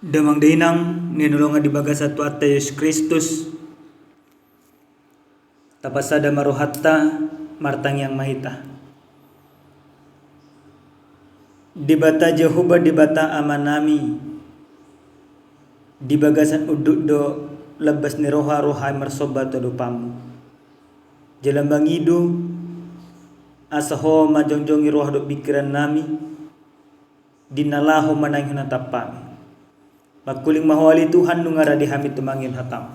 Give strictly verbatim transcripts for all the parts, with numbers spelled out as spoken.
Damang dainang na hinaholongan di bagasan Tuhanta Jesus Kristus, tapasada ma rohanta, martangiang ma hita. Debata Jahowa, Debata Amanami, di bagasan unduk do lambas ni roha rohami marsomba tu adopanmu. Jala mangido asa Ho manjongjongi roha dohot pingkirannami di na laho manangihon hataMi. Mangkuling ma Ho ale Tuhan, nunga rade hami tumangihon hataM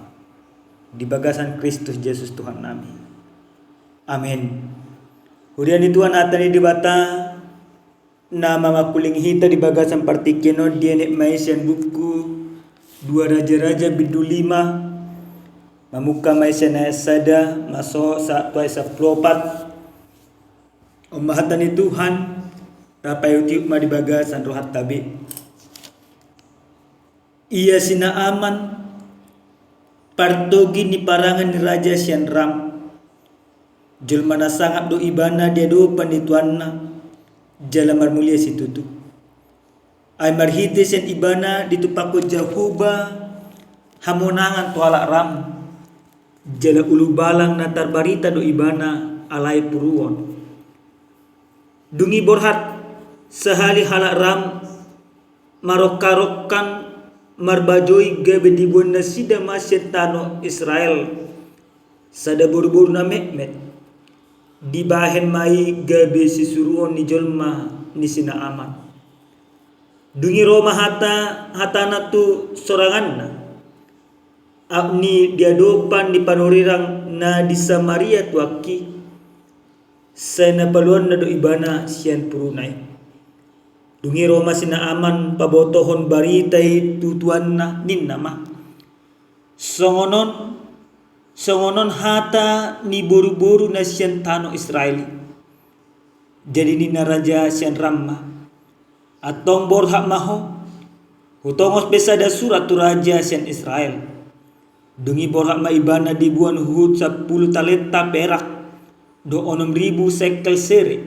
di bagasan Kristus Jesus Tuhannami. Amen. Huria ni Tuhan, hata ni Debata na mamangkuling hita di bagasan partingkian on dienet ma i sian buku Dua Raja-raja bindu lima, mamungka ma i sian ayat sada, masohot sahat tu ayat sampulu opat. On ma hata ni Tuhan, tapaihutihut ma di bagasan rohanta be. Ia si Naaman, partogi ni parangan ni raja sian Ram. Jolma na sangap do ibana di adopan ni tuanna, jala marmulia situtu. Ai marhite sian ibana ditumpakkon Jahowa hamonangan tu halak Ram, jala ulubalang na tarbarita do ibana alai puruon. Dung i borhat sahali halak Ram marongkarongkan marbajoi gabe diboan nasida ma sian tano Israel sada boruboru na metmet. Dibahen ma i gabe sisuruon ni jolma ni si Naaman. Dung i ro ma hata, hatana tu soranganna: Ahu ni di adopan ni panurirang na di Samaria tuangki, sai na paluanna do ibana sian puruna i. Dung i ro ma si Naaman pabotohon barita i tu tuanna, ninna ma: Songon on, songon on hata ni boruboru na sian tano Israel i. Jadi ninna raja sian Ram ma: Antong borhat ma ho, hutongos pe sada surat tu raja sian Israel. Dung i borhat ma ibana diboan huhut sampulu talenta perak, dohot onom ribu sekel sere,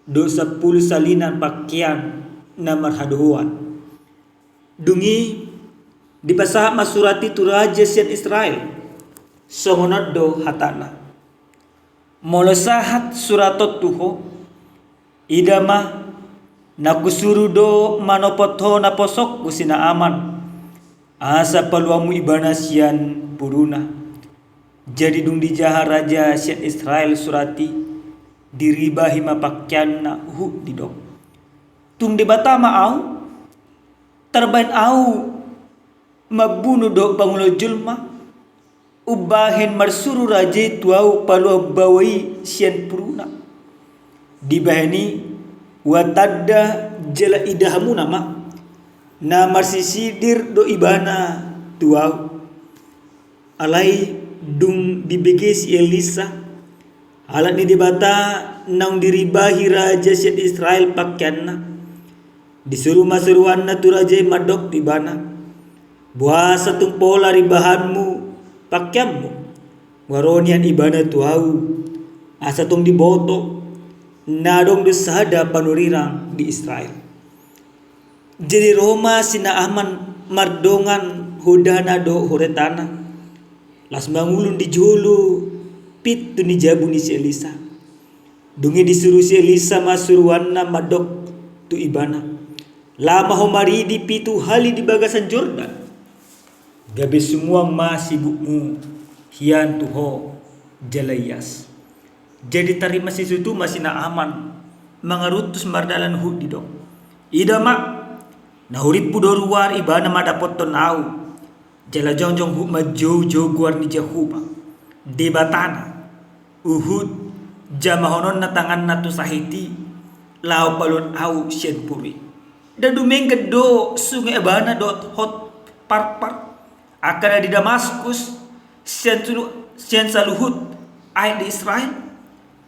dohot sampulu salinan pakean na marhadohoan. Dung i dipasahat ma surat i tu raja sian Israel. Songon on do hatana: Molo sahat surat on tu ho, ida ma, na husuru do manopot ho naposongku si Naaman, asa paluanmu ibana sian puruna. Jadi dung dijaha raja sian Israel surat i, diribahi ma pakeanna huhut didok: Tung Debata ma ahu? Tarbahen ahu mambunu dohot pangula jolma, umbahen marsuru raja i tu ahu paluahon baoa i sian puruna? Dibahen i, ua tanda jala idahamuna ma, na marsisidir do ibana tu ahu. Alai dung dibege si Elisa, halak ni Debata, naung diribahi raja sian Israel pakeanna, disuru ma suruanna tu raja i mandok tu ibana: Boasa tung pola ribahanmu pakeanmu? Nunga ro nian ibana tu ahu, asa tung diboto, na adong do sada panurirang di Israel. Jadi ro ma si Naaman mardongan hodana dohot horetana, laos mangulun di jolo pintu ni jabu ni si Elisa. Dung i disuru si Elisa ma suruanna mandok tu ibana: Laho ma ho maridi pitu hali di bagasan Jordan, gabe sumuang ma sibukmu hian tu ho jala ias. Jadi tarima situtu ma si Naaman mangaruntus mardalan huhut didok: Ida ma, na hurimpu do ruar ibana mandapothon ahu, jala jongjong huhut manjoujou goar ni Jahowa Debatana, huhut jamahononna tanganna tu sahit i, laho paluahon ahu sian puru i. Ndang dumenggan do sunge ibana dohot hot parpar, angka na di Damaskus, sian sulu-, sian saluhut aek di Israel?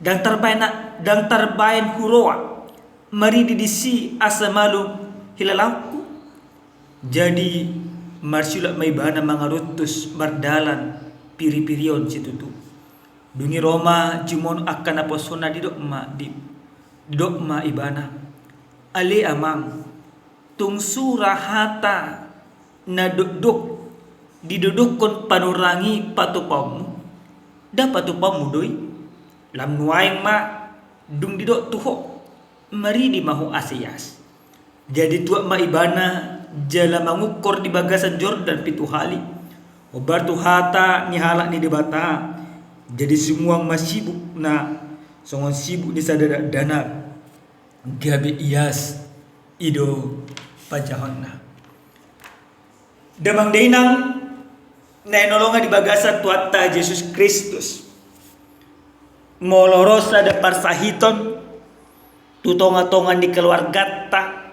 Ndang tarbahen, ndang tarbahen huroha maridi disi asa malum hilalaonku? Jadi marsiulak ma ibana mangaruntus mardalan piripiri on situtu. Dung i ro ma jumolo angka naposona, didok ma, di-, didok ma ibana: Ale amang, tung sura hata na dokdok didodokkon panorang i patupaonmu? Nda patupaonmu do i? Lam nuaeng ma dung didok tu ho, maridi ma ho asa ias. Jadi tuat ma ibana jala mangungkor di bagasan Jordan pitu hali, hombar tu hata ni halak ni Debata. Jadi sumuang ma sibukna songon sibuk ni sada dakdanak, gabe ias i do panjahonna. Damang dainang na hinaholongan di bagasan Tuhanta Jesus Kristus, molo ro sada parsahiton tu tongatonga ni keluarganta,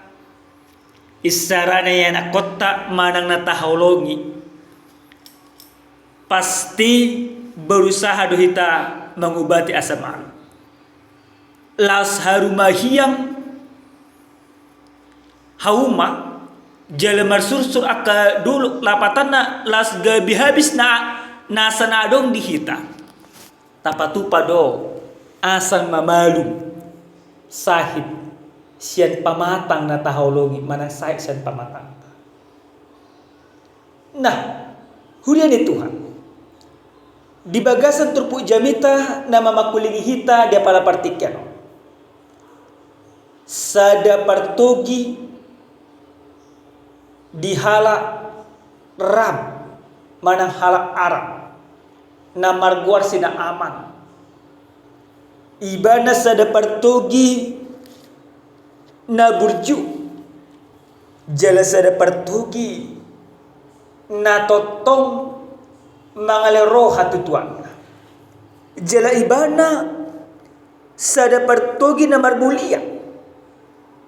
isarana ianakhonta manang na tahaholongi, pasti berusaha do hita mangubati asa malum. Laos harumahiang hauma jala marsursur angka dolok, lapatanna laos gabe habis na, nasa na adong di hita. Tapatupa do asa mamalum sahit sian pamatang na tahaholongi manang sahit sian pamatang. Nah, huria ni Tuhan, di bagasan turpuk jamita na mangkulingi hita di apala partingkian on, sada partogi di halak Ram manang halak Aram na margoar si Naaman. Ibana sada partogi na burju jala sada partogi na tongtong mangale roha tu tuanna. Jala ibana sada partogi na marmulia.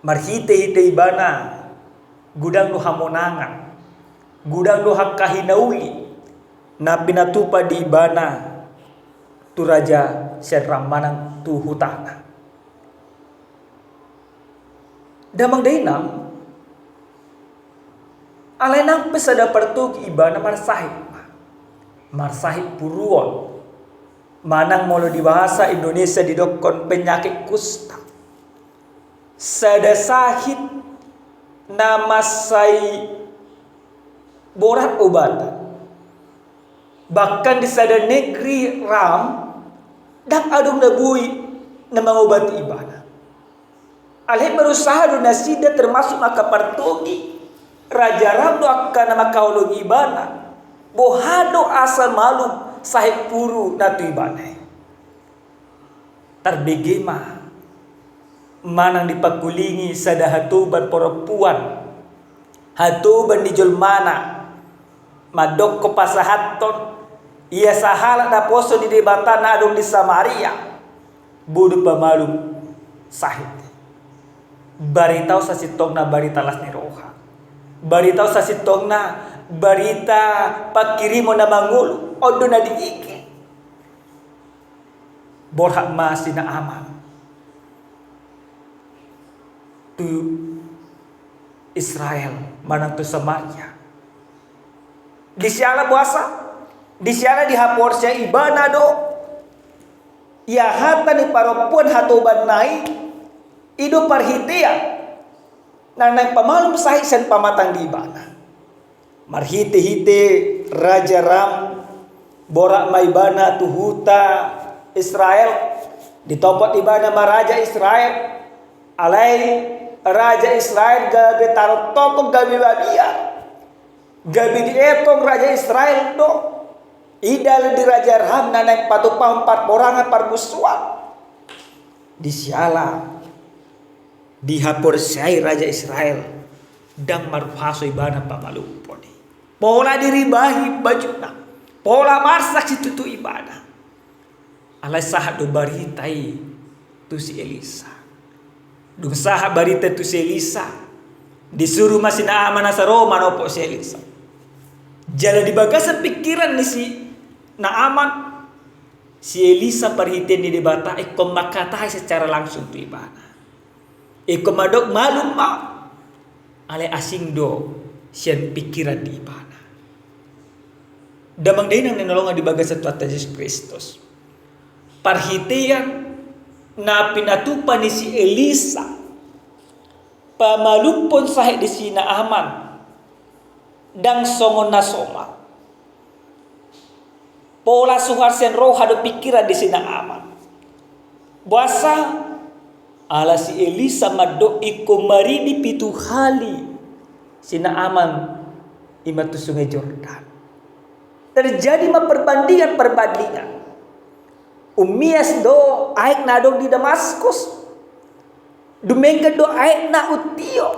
Marhitehite ibana godang do hamonangan, godang do angka hinauli na pinatupa di ibana tu raja sian Ram manang tu hutana. Damang dainang, alai nang pe sada partogi ibana marsahit ma, marsahit puruon, manang molo di bahasa Indonesia didokkon penyakit kusta. Sada sahit na mansai borat obatan. Bahkan di sada negeri Ram, ndang adong na boi na mangobati ibana. Alai berusaha do nasida, termasuk angka partogi raja Ram do angka na mangkaholongi ibana, boha do asa malum sahit puru na tu ibana i. Tarbege ma manang dipangkulingi sada hatoban parompuan, hatoban ni jolmana, mandokkon pasahathon ia sahalak naposo ni Debata na adong di Samaria, boi do pamalum sahit. Barita on sasintongna barita las ni roha. Barita on sasintongna barita pangkirimon na mangolu. On do na diike. Borhat ma si Naaman tu Israel manang tu Samaria. Disiala boasa? Disiala dihaporseai ibana do ia hata ni parompuan hatobanna i, i do parhitean na naeng pamalum sahit sian pamatang di ibana. Marhitehite raja Ram, borhat ma ibana tu huta Israel, ditopot ibana ma raja Israel. Alai raja Israel gabe tarongtongkon, gabe mabiar, gabe dietong raja Israel do. I dalan di raja Ram na naeng patupahon parporangan, parmusuan. Disiala dihaporseai raja Israel, ndang marhuaso ibana pamalumhon i. Pola diribahi bajuna, pola marsak situtu ibana. Alai sahat do barita i tu si Elisa. Dung sahat barita i tu si Elisa, disuru ma si Naaman asa ro manopot si Elisa. Jala di bagasan pingkiran ni si Naaman, si Elisa parhitean ni Debata ingkon mangkatai secara langsung tu ibana. Ingkon mandok malum ma, alai asing do sian pingkiran ni ibana. Damang dainang na hinaholongan di bagasan Tuhanta Jesus Kristus, parhitean na pinatupa ni si Elisa pamalumhon sahit di si Naaman, Ndang songon na somal. Pola suhar sian roha dohot pingkiran di si Naaman. Boasa? Ala si Elisa mandok ingkon maridi pitu hali si Naaman i ma tu Sungai Jordan. Terjadi ma perbandingan-perbandingan. Ummias do aek na adong di Damaskus. Dumenggan do aek na untio.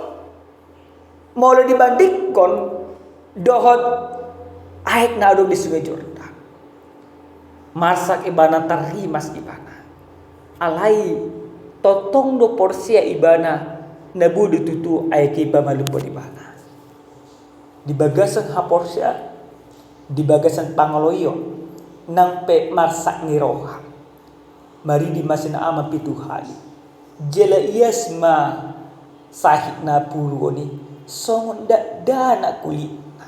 Molo dibandingkon dohot aek na adong di Sungai Jordan, marsak ibana, tarrimas ibana. Alai tongtong do porsea ibana na boi do tutu aek i pamalumhon ibana. Di bagasan haporseaon, di bagasan pangoloion, nang pe marsak ni roha, maridi ma si Naaman pitu hali. Jala ias ma sahit na puruon i songon dakdanak kulitna.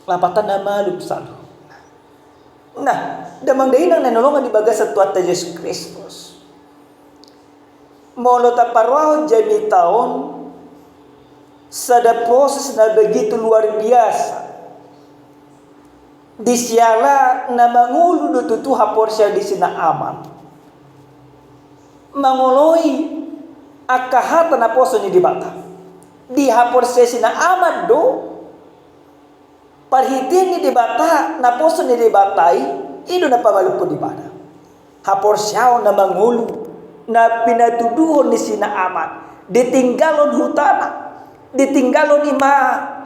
Lapatanna malum saluhutna. Nah, damang dainang na hinaholongan di bagasan Tuhanta Jesus Kristus, molo taparrohahon jamita on, sada proses na begitu luar biasa. Di siala na mangolu do tutu haporseaon di si Naaman mangoloi angka hata naposo ni Debata. Dihaporseai si Naaman do parhitean ni Debata, naposo ni Debata i, i do na pamalumhon ibana. Haporseaon na mangolu na pinatuduhon ni si Naaman, ditinggalhon hutana, ditinggalhon i ma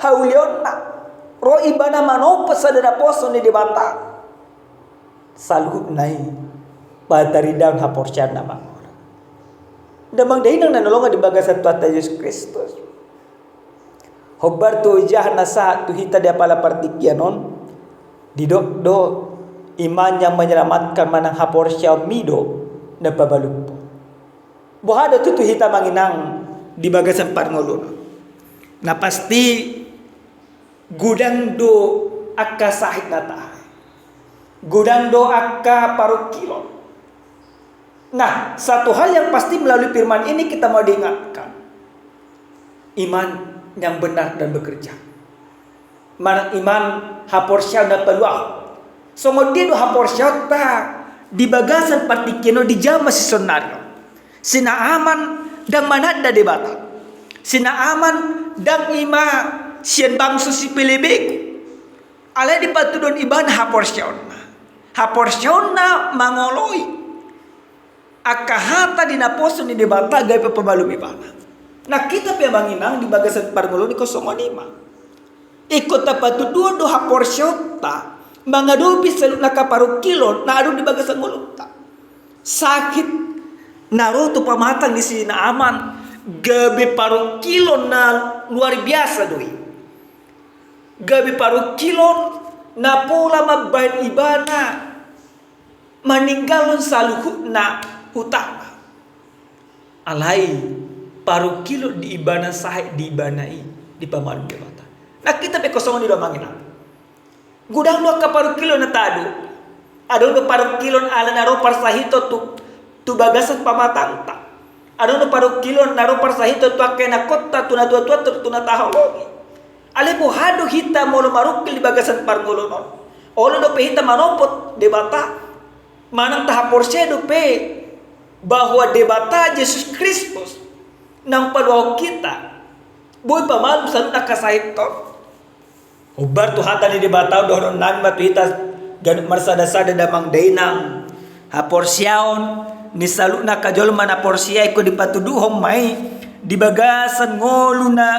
haulionna, ro ibana manompa sada naposo ni Debata. Saluhutna i pataridahon haporseaon na mangolu. Damang dainang na hinaholongan di bagasan Tuhanta Jesus Kristus, hombar tu ojahan na sahat tu hita di apala partingkian on, didok do, iman yang menyelamatkan manang haporseaonmi do na pamalumhon. Boha do tutu hita amang inang di bagasan parngoluon? Na pasti, godang do angka sahit na tahe. Godang do angka parungkilon. Nah, satu hal yang pasti, melalui firman ini kita mau diingatkan. Iman yang benar dan bekerja. Manang iman haporseaon na paluahon. Songon dia do haporseaonta di bagasan partingkian on di jaman sisonari on? Si Naaman ndang mananda Debata. Si Naaman ndang i ma sian bangso sipelebegu. Alai dipatuduhon ibana haporseaonna. Haporseaonna mangoloi angka hata di naposo ni Debata gabe pamalum ibana. Nah, hita pe amang inang di bagasan parngoluon ingkon songon i ma. Ingkon tapatuduhon do haporseaonta mangadopi saluhutna angka parungkilon na adong di bagasan ngolunta. Sahit na ro tu pamatang ni si Naaman gabe parungkilon na luar biasa do i. Gabe parungkilon na pola mambahen ibana maninggalhon saluhutna hutana. Alai parungkilon di ibana, sahit di ibana i dipamalum Debata. Nah, hita pe ingkon songon i do amang inang. Godang do angka parungkilon na tadok. Adong do parungkilon ala na ro parsahiton tu, tu bagasan pamatangta. Adong do parungkilon na ro parsahiton tu angka ianakhonta, tu natuatuanta, tu na taholongi. Alai boha do hita molo marungkil di bagasan parngoluon on? Olo dope hita manompa Debata? Manang tahaporseai dope bahwa Debata Jesus Kristus naung paluahon hita boi pamalum saluhutna angka sahit on? Hombar tu hata ni Debata on, dohonon nami ma tu hita ganup marsadasada damang dainang, haporseaon ni saluhutna angka jolma na porsea ingkon dipatuduhon ma i di bagasan ngolu na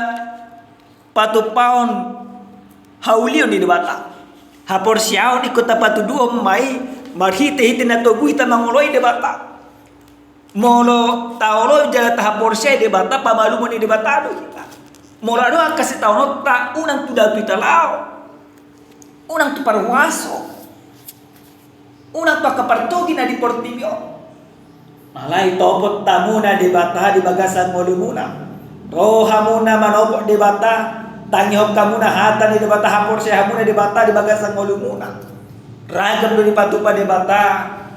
patupaon haulion ni Debata. Haporseaon ingkon tapatuduhon ma i marhitehite na togu hita mangoloi Debata. Molo taoloi jala tahaporseai Debata, pamalumon ni Debata do hita. Molo adong angka sitaononta, unang tu datu hita laho, unang tu parhuaso, unang tu angka partogi na di portibi on. Alai topot hamuna Debata di bagasan ngolumuna. Ro hamuna manopot Debata, tangihon hamuna hata ni Debata, haporseai hamuna Debata di bagasan ngolumuna. Ragam do dipatupa Debata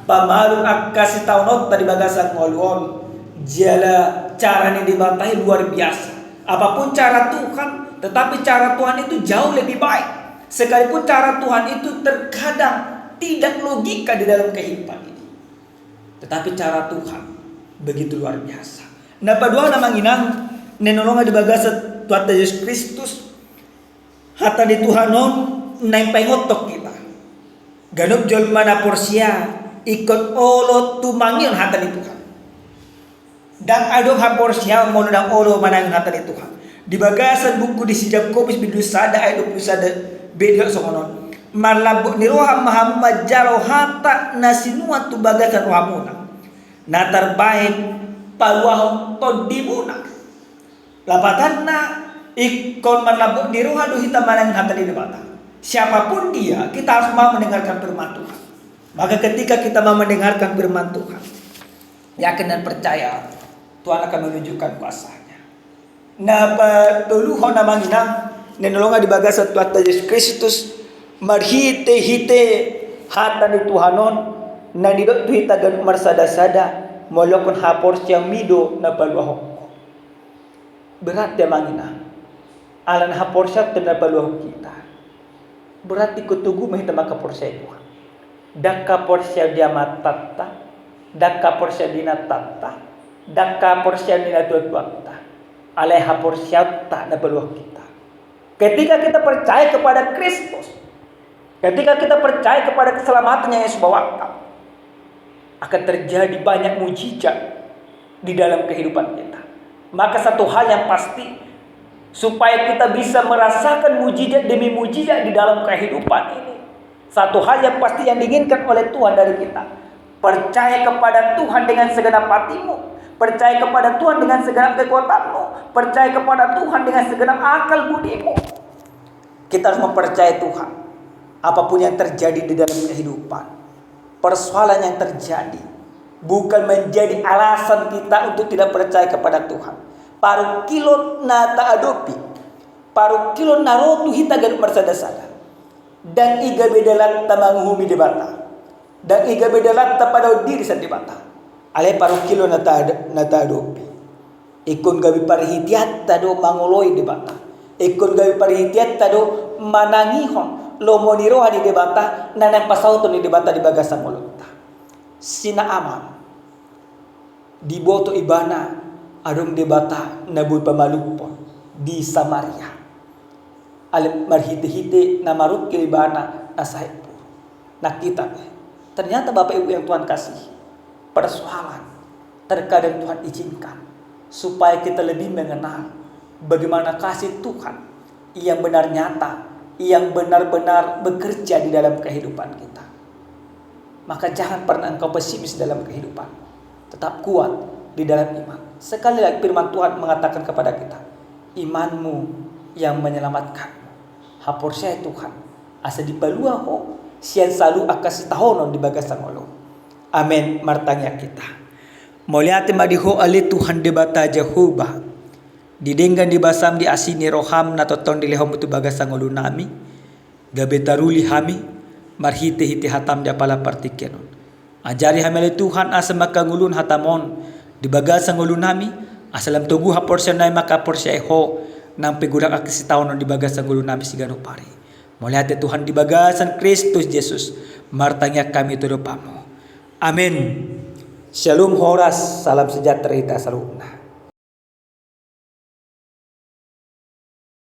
pamalum angka sitaononta di bagasan ngolu on. Jala cara ni Debata i luar biasa. Apapun cara Tuhan, Tetapi cara Tuhan itu jauh lebih baik. Sekalipun cara Tuhan itu terkadang tidak logika di dalam kehidupan ini, tetapi cara Tuhan begitu luar biasa. Na paduahon, amang inang, na hinaholongan di bagasan Tuhanta Jesus Kristus, hata ni Tuhan on naeng paingothon hita. Ganup jolma na porsea ingkon olo tumangihon hata ni Tuhan. Ndang adong haporseaon molo ndang olo manangihon hata ni Tuhan. Di bagasan buku di si Jakobus bindu sada ayat dua pulu sada B didok songon on: Marlambok ni roha ma hamu manjalo hata na sinuan tu bagasan rohamuna, na tarbahen paluahon tondimuna. Lapatanna, ingkon marlambok ni roha do hita manangihon hata ni Debata. Siapapun dia, kita harus mau mendengarkan firman Tuhan. Maka ketika kita mau mendengarkan firman Tuhan, yakin dan percaya, Tuhan akan menunjukkan kuasa-Nya. Na patoluhon, amang inang, na hinaholongan di bagasan Tuhanta Jesus Kristus, marhitehite hata ni Tuhan on, na nidok tu hita ganup marsadasada, mauliathon haporseaonmi do na paluahon ho. Berarti, amang inang, ala na haporseaonta na paluahon hita, berarti ingkon togu ma hita mangkaporseai Tuhan. Ndang haporseaon di amatanta, ndang haporseaon di inantanta, ndang haporseaon di natuatuanta. Alai haporseaonta na paluahon hita. Ketika kita percaya kepada Kristus, ketika kita percaya kepada keselamatan yang Yesus bawakan, akan terjadi banyak mujizat di dalam kehidupan kita. Maka satu hal yang pasti, supaya kita bisa merasakan mujizat demi mujizat di dalam kehidupan ini, satu hal yang pasti yang diinginkan oleh Tuhan dari kita, percaya kepada Tuhan dengan segenap hatimu, percaya kepada Tuhan dengan segenap kekuatanmu, percaya kepada Tuhan dengan segenap akal budimu. Kita harus mempercayai Tuhan. Apapun yang terjadi di dalam kehidupan, persoalan yang terjadi bukan menjadi alasan kita untuk tidak percaya kepada Tuhan. Parungkilon na taadopi, parungkilon na ro tu hita ganup marsadasada, ndang i gabe dalanta manguhumi Debata, ndang i gabe dalanta padaon diri sian Debata. Alai parungkilon na ta-, na taadopi, ingkon gabe parhiteanta do mangoloi Debata. Ingkon gabe parhiteanta do manangihon lomo ni roha ni Debata na naeng pasauton ni Debata di bagasan ngolunta. Si Naaman, diboto ibana adong Debata na boi pamalumhon di Samaria. Alai marhitehite na marungkil ibana na sahit boru. Nang hita pe, ternyata Bapak Ibu yang Tuhan kasihi, persoalan terkadang Tuhan izinkan supaya kita lebih mengenal bagaimana kasih Tuhan yang benar nyata, yang benar-benar bekerja di dalam kehidupan kita. Maka jangan pernah engkau pesimis dalam kehidupan. Tetap kuat di dalam iman. Sekali lagi, firman Tuhan mengatakan kepada kita, imanmu yang menyelamatkanmu. Haporseai Tuhan, asa dipalua ho sian saluhut angka sitaonon di bagasan ngolu. Amen. Martangiang hita. Mauliate ma di Ho ale Tuhan Debata Jahowa, di denggan ni basam, di asi ni roham na tongtong dilehonmu tu bagasan ngolunami, gabe taruli hami marhitehite hatam di apala partingkian on. Ajari hami ale Tuhan asa mangkangoluhon hatam on di bagasan ngolunami, asa lam togu haporseaonnami mangkaporseai Ho, nang pe godang angka sitaonon di bagasan ngolunami siganup ari. Mauliate Tuhan di bagasan Kristus Jesus, martangiang hami tu adopanmu. Amen. Shalom, horas, salam sejahtera hita saluhutna.